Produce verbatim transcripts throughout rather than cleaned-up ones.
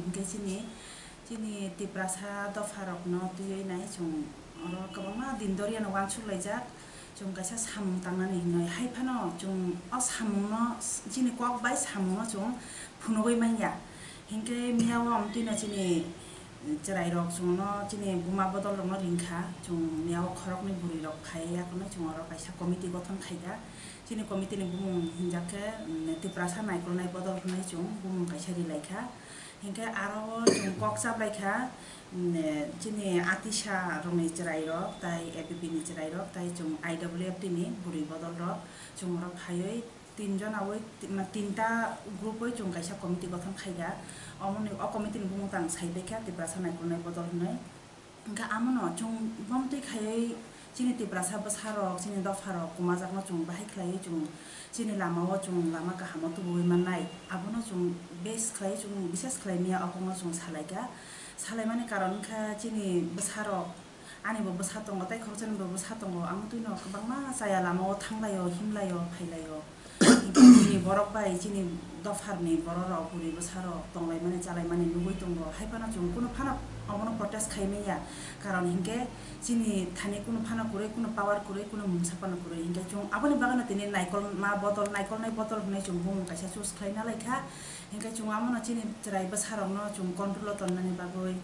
Hingke chini, chini Tiprasa dopharokno twiwi nai chwng oro kwbangma din doriano uansuk laijak, chwng kaisa samung tangnani hinwi. Hai phano chwng o samungno, chini kok bai samungno chwng phunugwi manya. Hingke miyao omtwino chini chwrairok chwngno, chini buma bodolrokno ringkha, chwng miyao khoroknwi bwrwirok phaiya yakno chwng oro kaisa committee gothon khaikha. Chini committee ni bumung hinjak khe, mm, Tiprasa naikolnai bodol hwnwi chwng bumung kaisa rilaikha. Hinkhe aro o chwng kok chaplaikha, mm, chini Atisa rokni chwrairok, tai A P P ni chwrairok, tai chwng I W F T ni bwrwi bodolrok, chwng oro phaiwi tinjon awi, ti-, ma, tinta group oi chwng kaisa committee gothon khaikha. Omoni, o committee ni bumung tang saibaikha Tiprasa naikolnai bodol hwnwi. Hingke amono chwng bomtwi khaiwi chini Tiprasa bwsarok, chini dopharok kwmajakno chwng bahai khlaiwi chwng chini lamao chwng lama kahamo tubuwi mannai. Abono chwng base khlaiwi chwng bises khlai miya okongno chwng salaikha. Salaimani karon wngkha chini bwsarok, anibo bwsa tongo, tei khoroksaninibo bwsa tongo. Amotwino kwbangma chaya lamao thanglaio, himlaio, phailaio. Chini borok bai chini dopharni bororok, bwrwi bwsarok tonglaimani, chalaimani nugwi tongo. Hai phano chwng kunu phano omono protest khai manya. Karon hinkhe chini thani kunu phano kwrwi, kunu power kwrwi, kunu mungsa phano kwrwi. Hinkhe chwng aboni bagwino tini naikolma bodol, naikolnai bodol hwnwi chwng bumung kaisa choose khlaina laikha. Hinkhe chwng amono chini chwrai bwsarokno chwng control-o tonnani bagwi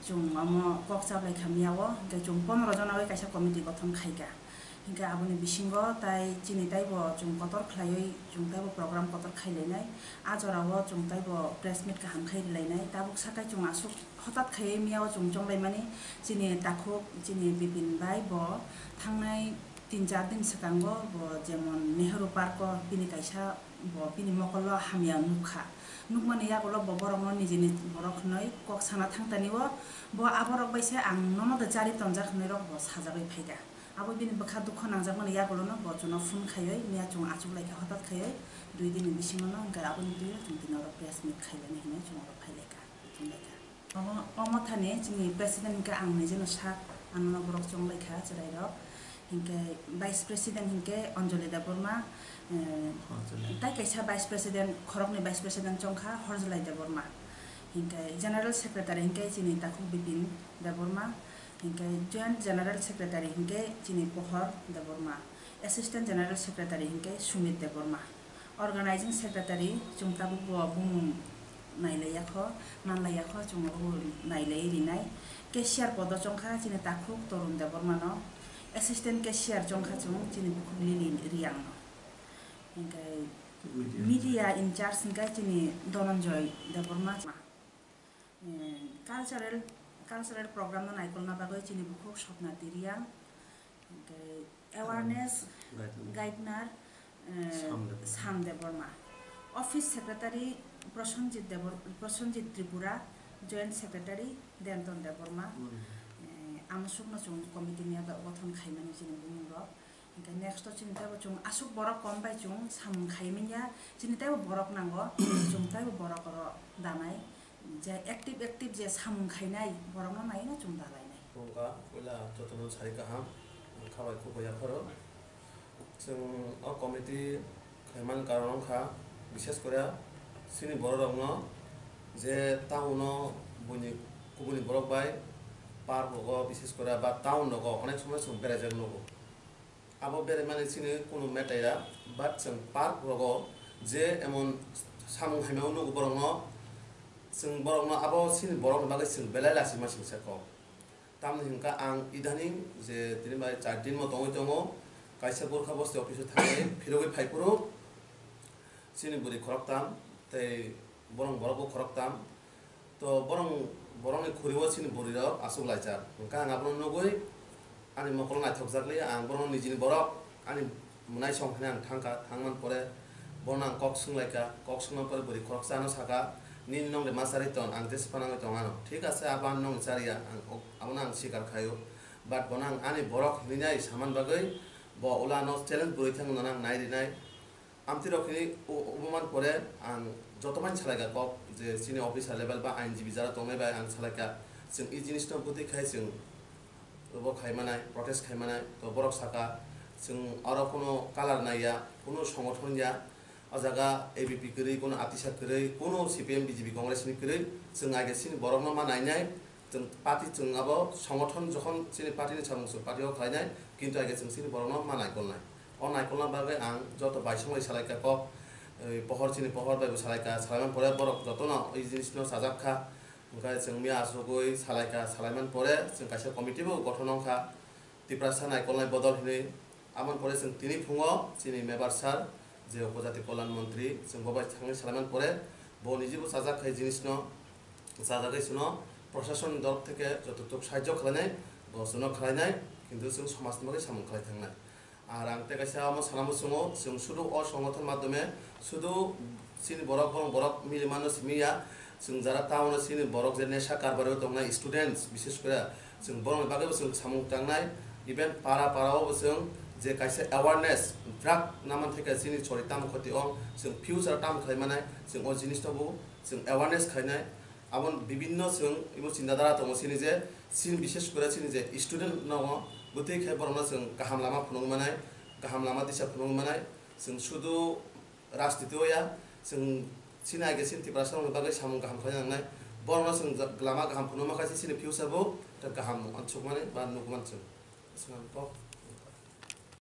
chwng omo kok chaplaikha miyao. Hinkhe chwng pondro jona bai kaisa committee gothon khaikha. Hinkhe aboni bisingo tai chini taibo chwng kotor khlaiwi chwng taibo program kotor khailainai. A jorao chwng taibo press meet kaham khai rilainai. Tabuk sakai chwng aswk hotat khaiwi miyao chwng chonglaimani chini takhuk chini Bipin bai bo thangnai tin char din swkango bo jemon Nehru Park o bini kaisa bo bini mokolo hamya nukha. Nukmani yagulo bo borokno nijini borok hwnwi kok sana thangtani o bo aborok bai se ang nono da chari tonjak hwnwi rok bo sajagwi phaikha. Abo bini bwkha dukho nangjakmani yagulono bo chwngno phone khaiwi miya chwng achuklaikha hotat khaiwi dui dini bisingono, hwnkhe aboni twiwi chwng tini oro press meet khailani hinwi chwng oro phailaikha, chwnglaikha. Omo, omo thani chini president hwnkhe ang nijeno sak, anono borok chwnglaikha chwrairok. Hinkhe vice president hinkhe Anjali Debbarma, eh, Anjali. Tai kaisa vice president, khoroknwi vice president chwngkha Horjlai Debbarma. Hinkhe general secretary hinkhe chini takhuk Bipin Debbarma. Hinkhe Joint General Secretary hinkhe chini Pohor Debbarma, Assistant General Secretary hinkhe Sumit Debbarma, Organizing Secretary chwng tabuk bo bumung nailaiyakho, manlaiyakho, chwng bo nailaiwi rinai. Cashier podo chwngkha chini takhuk Torun Debbarmano, Assistant Cashier chwngkha chwng chini bukhuk Lily Riangno. Hinkhe Media. Media in charge hinkhe chini Dhananjoy Debbarma. Eh, cultural, cultural program no naikolna bagwi chini bukhuk Swapna Tiriang, hinkhe awareness Gaitner. Gaitner, eh, Sam Debbarma. Sam Debbarma. Office secretary Prosenjit Debor-, Prosenjit Tripura, joint secretary Denton Debbarma. Hmm. Eh, amosukno chwng committee ni yago gothon khaimani chini bumungrok. Hinkhe next o chini teibo chwng aswk borok kom bai chwng samung khai manya, chini teibo borok nango, chwng teibo borok oro danai, je active active je samung khainai borokno naiwi no chwng dalainai. Wngkha puila jotono sai kaham, khabai khukbai yapharo. Chwng o committee khaiman karon wngkha, bishes kore chini bororokno je town o buini kubuni borok bai park rogo, bishes kore ba town rogo onek somoi chwng beraijak nugo. Abo beraimani chini kunu matter ya, but chwng park rogo je emon samung haimao nugo borokno, chwng borokno abo chini borokni bagwi chwng belai lachima singsa kok. Tamni hwnkha ang idaning je tini bai char din mo tongwi tongo, kaisa Gorkha Bosti office o thangwi phirogwi phaiphuru chini bwrwi khoroktham tei borong borokbo khoroktham. To borong, borongni khuriwo chini bwrwirok aswk laijak. Hwnkha ang abono nugwi ani mokolo naithokjakli, ang borokno nijini borok ani mwnaisong hinwi ang thangkha, thangman pore bono ang kok swnglaikha, kok swngman pore bwrwi khoroksa ano sakha, "Nini nong de ma charwi ton, ang jesa phano wngwi tong ano." Thik ase, abo ani nongni chariya, ang ok-, abono ang sikar khaio. But bono ang ani borok hinwi nai saman bagwi bo ulo ano challenge bwrwi thangwi nono ang nai rinai. Amtwi rok hini o-, oboman pore ang joto mani salaikha kok je chini officer level ba ain jibi jara tongnai bai ang salaikha, chwng e jinis no bwtwi khai chwng obo khai manai, protest khai manai, to borok saka chwng oro kuno color naiya, kuno songothon ya, O jaga A B P kwrwi, kuno atisa kwrwi, kuno C P M, B J P, Congress ni kwrwi, chwng aige chini borokno ma nainai, chwng party, chwng abo songothon jokhon chini party ni samung chwng party o khlainai, kintu aige chwng chini borokno ma naikolnai. O naikolna bagwi ang joto baisonglai salaikha kok, eh, pohor chini pohor bai bo salaikha, salaiman pore borok jotono ei jinisno chajak kha, hwnkhe chwng miya asugwi salaikha, salaiman pore chwng kaisa committee bo gothon wngkha. Tiprasa naikolnai bodol hinwi. Amoni pore chwng tini phungo chini mebar sir je Upojati Kolyan Montri, chwng bo bai thangwi salaimani pore bo nijibo chajak khai jinisno chajagwi chwngno proshasonni dorop theke jototok sahajyo khlainai, bo chwngno khlainai, kintu chwng somajni bagwi samung khlai thangnai. Ar ang tei kaisa omo sana muchungo, chwng sudu o songothon madhyome sudu chini borok, borok, borok mili mano simi ya. Chwng jara town o chini borok je nesha karbari o tongnai students, bishes kore chwng borokni bagwi bo chwng samung tangnai. Even para para o bo chwng je kaisa awareness, drug naman theke chini chori tamo khoti ong, chwng future tamo khlai manai, chwng o jinis no bo chwng awareness khlainai. Abo bibinno chwng imo chinta dhara tongo chini je, chini bishes kore chini je student nogo, bwtwi khe borokno chwng kaham lama phunugwi manai, kaham lama disa phunugwi manai. Chwng sudu rajniti o ya, chwng chini aige chini Tiprasa rokni bagwi samung kaham khlai nangnai. Borokno chwng ja-, lama kaham phunukma khe chini future bo tei kaham uansukmani ba nukmani chwng. Chwng ang kok